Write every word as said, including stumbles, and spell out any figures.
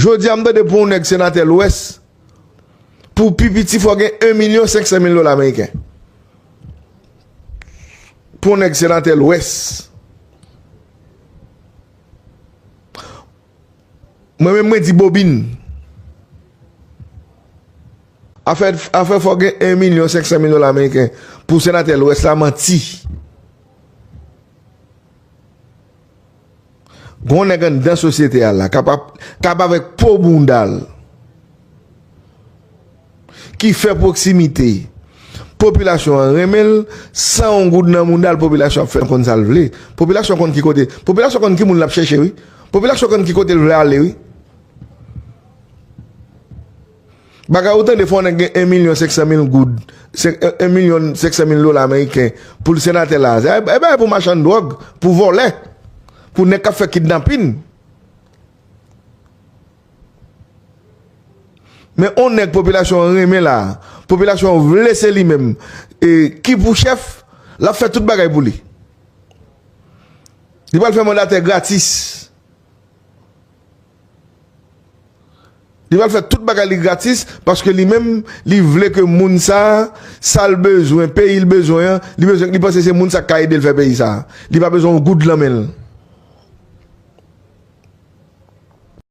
Jodi a, m tande pou yon nèg senatè Lwès, pou pi piti, fò gen en milyon senk san mil dola ameriken. Pou yon nèg senatè Lwès. Mwen menm, mwen di bobin. Afè, afè fò gen en milyon senk san mil dola ameriken pou senatè Lwès la, manti. Gon nèg anndan sosyete a la, k ap, k ap avèk po bounda l, ki fè pwoksimite. Popilasyon an renmen l, san yon goud nan bounda l, popilasyon ap fè l konn sa l vle. Popilasyon konn ki kote, popilasyon konn ki moun l ap chèche, wi. Popilasyon konn ki kote l vle ale, wi. Bagay ou tande fò nèg gen en milyon senk san mil goud, en milyon senk san mil dola ameriken pou l senatè la. E, e bagay pou machann dwòg, pou vòlè, pou nèg k ap fè kidnapin. Men on nèg popilasyon an renmen la, popilasyon an vle se li menm, e ki pou chèf, l ap fè tout bagay pou li. Li pral fè mandatè gratis. Li pral fè tout bagay li gratis, paske li menm, li vle ke moun sa, sa l bezwen, peyi l bezwen an, li bezwen, li panse se moun sa k ka ede l fè peyi sa. Li pa bezwen yon goud lan men l.